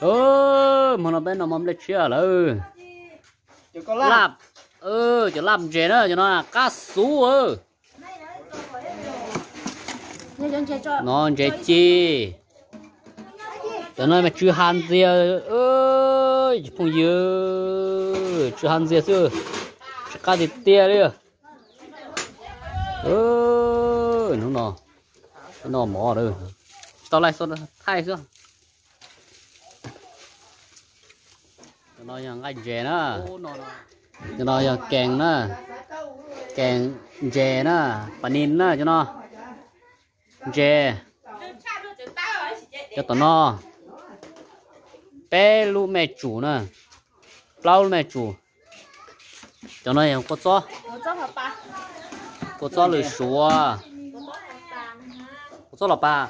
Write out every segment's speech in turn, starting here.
Hmo no peb noj mov nplej tshiab lawm. Laj, cov laj ntses na, cov no qab xuv. No ntses ci. Cov no mas tsw ha ntxiag, phooj ywg, tsw ha ntxiag xwb, tsw qab tiag tiag li. Hnub no noj mov lawm, tsis tau laij thaij xwb. Cov no yog nqaij ntses na. Cov no yog kees na, kees ntses na, pas nis na cov no. Ntses. Cov tom no peb lub me tsum na, plaub lub me tsum. Cov no yog kua txob, kua txob lwm suav, kua txob los pas.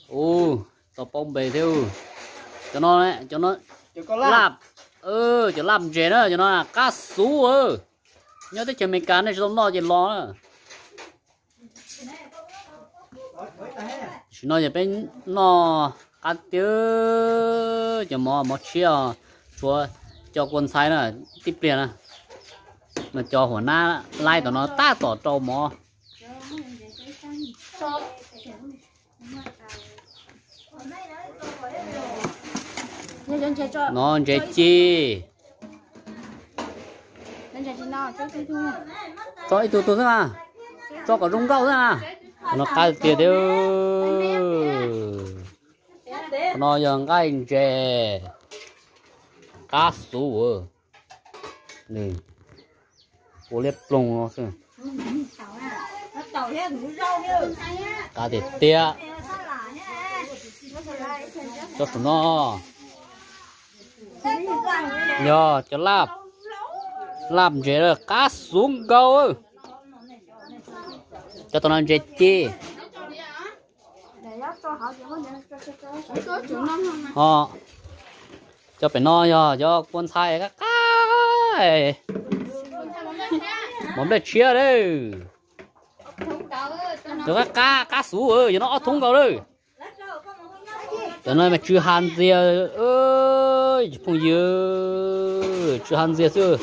Ua, tau paub npe thiab. Cov no, cov no laj, cov laj ntses na, cov no qab xuv. Nyob teb chaws Amelikas nej tsis tau noj ces los na. Tam sim no ces peb noj qab tiag, cov mov, mov tshiab, tshuav cov kua ntxhais na, tib pliag na, mas cov huam nab laib tom no tab tom rau mov. No ntses ci. Tso ib tug tug xwb na, tso kom zoo nkauj xwb na. No qab tiag tiag. Qhov no yog nqaij ntses qab xuv, nws ua liab ploog no xwb. Qab tiag tiag. Cov saum no yog cov laj, laj ntses qab xuv nkaus. Cov tom no ntses ci. Ho cov pem no yog cov kua ntxhais qab qab, mov nplej tshiab lawm. Cov qab qab, qab xuv, yog no ob thoob nkaus lawm. Cov no mas tsw ha ntxiag, phooj ywg, tsw ha ntxiag xwb,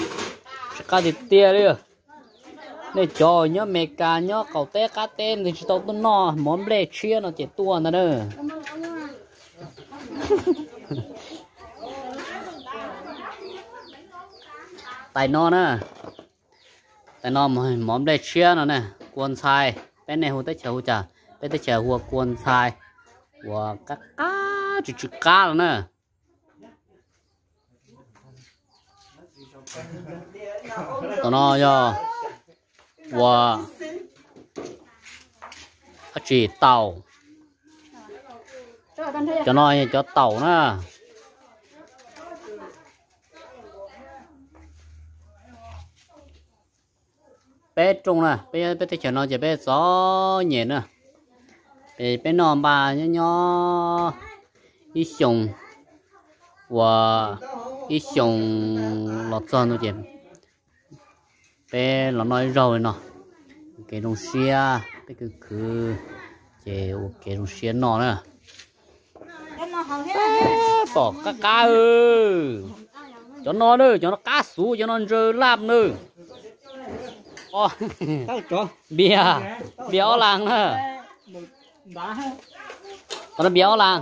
tsw qab tiag tiag li. Nej cov nyob Amelikas nyob qaum teb qab teb nws tsis tau tuaj noj mov nplej tshiab no ces tuaj ntag na. Tais no na, tais no mov nplej tshiab no na, kua ntxhais, peb nej hu teb chaws hu cas, peb teb chaws hu ua kua ntxhais, uas qab qab tsw tsw qab los na. Tom no yog ua dab tsi, taum. Cov no yog cov taum na. Peb rooj na, peb, peb teb chaws no ces peb txom nyem na. Peb noj npaj nyob nyob ib xyoos, uas ib xyoos los txog no ces peb los noj ib zaug li no, ua kev zoo siab, peb khwv khwv ces ua kev zoo siab noj na. Pom qab qab, cov no na, cov no qab xuv, cov no ntsaws laj na. Npias, npias ob las na. Cov no npias ob las.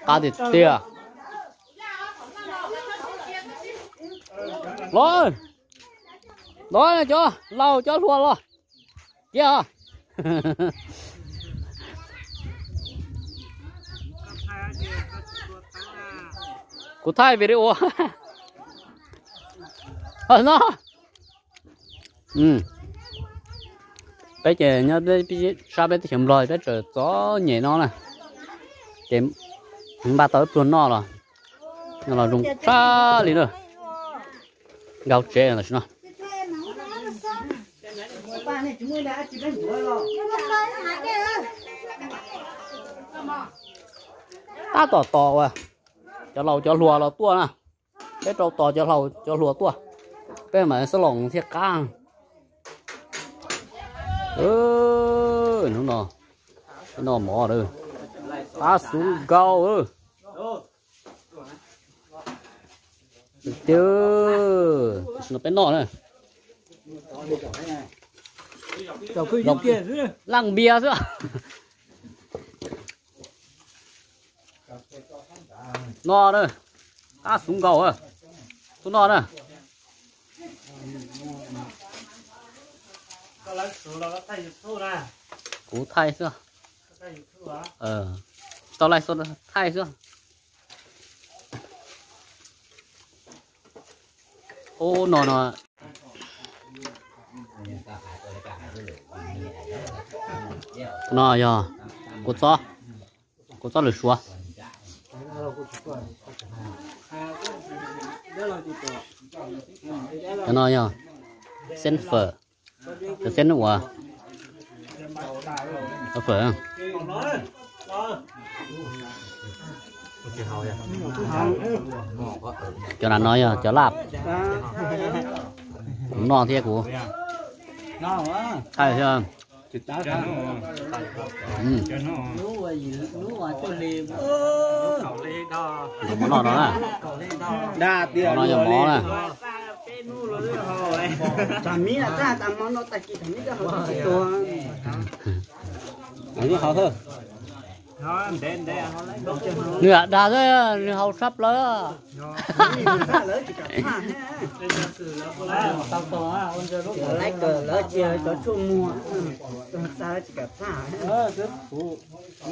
Qab tiag tiag. Los, los cov laus cov hluas los. Cia, kuv thaij video no. Peb ces nyob sab peb teb chaws Nplog peb tseem txom nyem no na, ces npaj tau ib pluag noj los, noj los zoo tshaj li na. Nkag tsev tam sim no. Tab tom tos uas cov laus cov hluas los tuaj na. Peb rau tos cov hluas tuaj, peb mam xab loos thiaj qab. Hnub no, no mov, qab xuv nkaus. Tiag, tam sim no peb noj na. Laj npias xwb. No na, qab xuv nkaus. Tuaj noj na. Kuv thaij xwb. Tau laij xo thaij xwb. Ub, no no. No yog kua txob, kua txob lwm suav. Cov no yog xeeb fawm, cov xeeb uas fawm. Cov no yog cov laj. Kuv noj thiab kuv thaij thiab. Mov no no na. Mov no yog mov na. Nws dag xwb, nws haus sab plaws.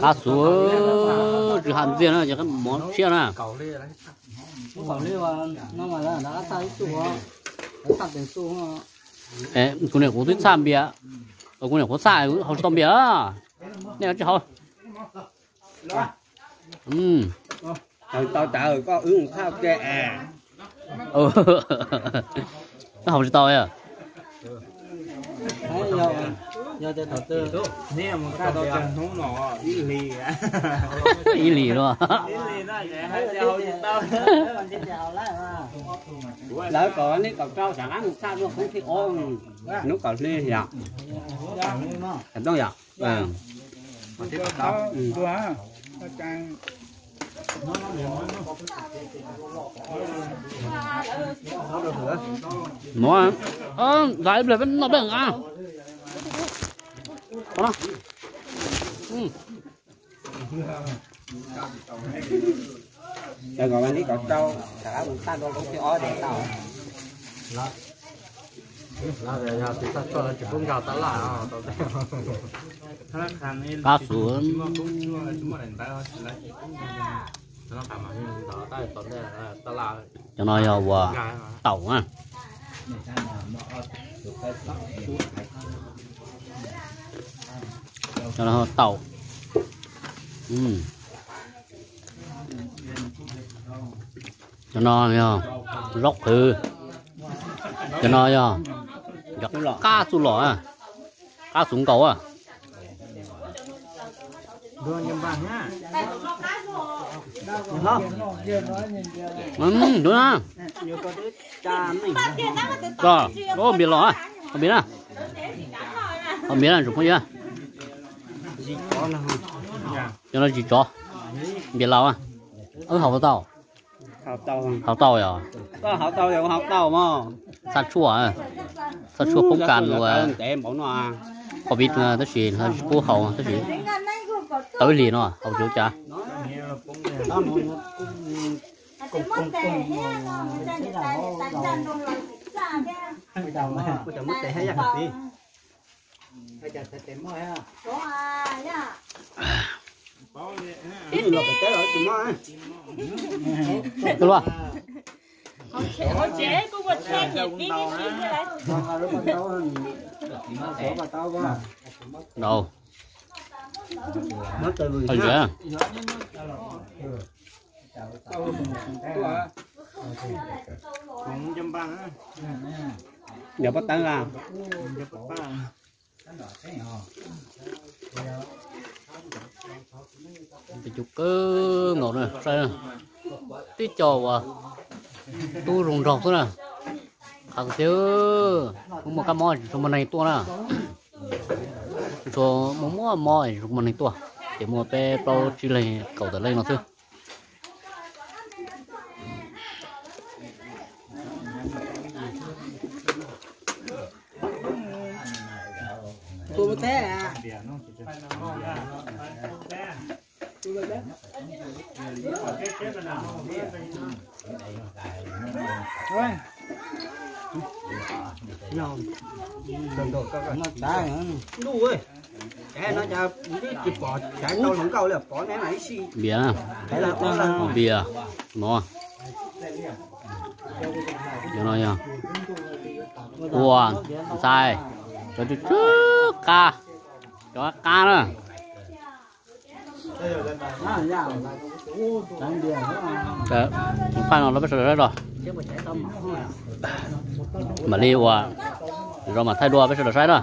Qab xuv, tsis has ntxiag na, ces mov tshiab na. Kuv niam kuv twb txhaj npias, kuv niam kuv txhaj haus tsis tau npias. Nej tsis haus. Tau tas koj wb mus thaj ke. Haus tsis tau. Ib hlis los. Lawv kom nej kom rau sav qab mus thaj duaj koob thib ob hnub kom hli yom. Tooj yom. Mov, nqa ib pliag peb noj peb nqa. Kom neb kom rau, rov qab mus thaj duaj koob thib ob ces tau. Qab xuv. Cov no yog uas taum na. Cov no taum. Cov no yog zaub qhwv. Cov no yog qab txuj lom, qab xuv nkaus. Npias los, npias na. Npias na tsoom phooj ywg. Cov no zis tsov, npias laus. Wb haus tau. Haus tau yog. Koj haus tau yog haus tau mog. Txhaj tshuaj, txhaj tshuaj poob kas uas ntev npaum no, covid tab sis tsis pub haus tab sis tau ib hlis no haus tsis ua cas. Tus luaj. Ntaus. Yog pob teeb a. Tus cus kawg nkaus na, saib na. Tib co uas Tub zoo nraug xwb na. Qhov tiag, muaj muaj kab mob tsis tshua muaj neeg tuaj na. Tsis tshua muaj muaj mob tsis tshua muaj neeg tuaj, ces muaj peb plaub tsib leeg kaum tawm leej no xwb. Npias, npias no. Cov no yog ua ntxhais, cov tsw tsw qab, cov qab na. Phaj no los peb sawv daws saib tso. Mam li ua zov mam thaij dua peb sawv daws saib na.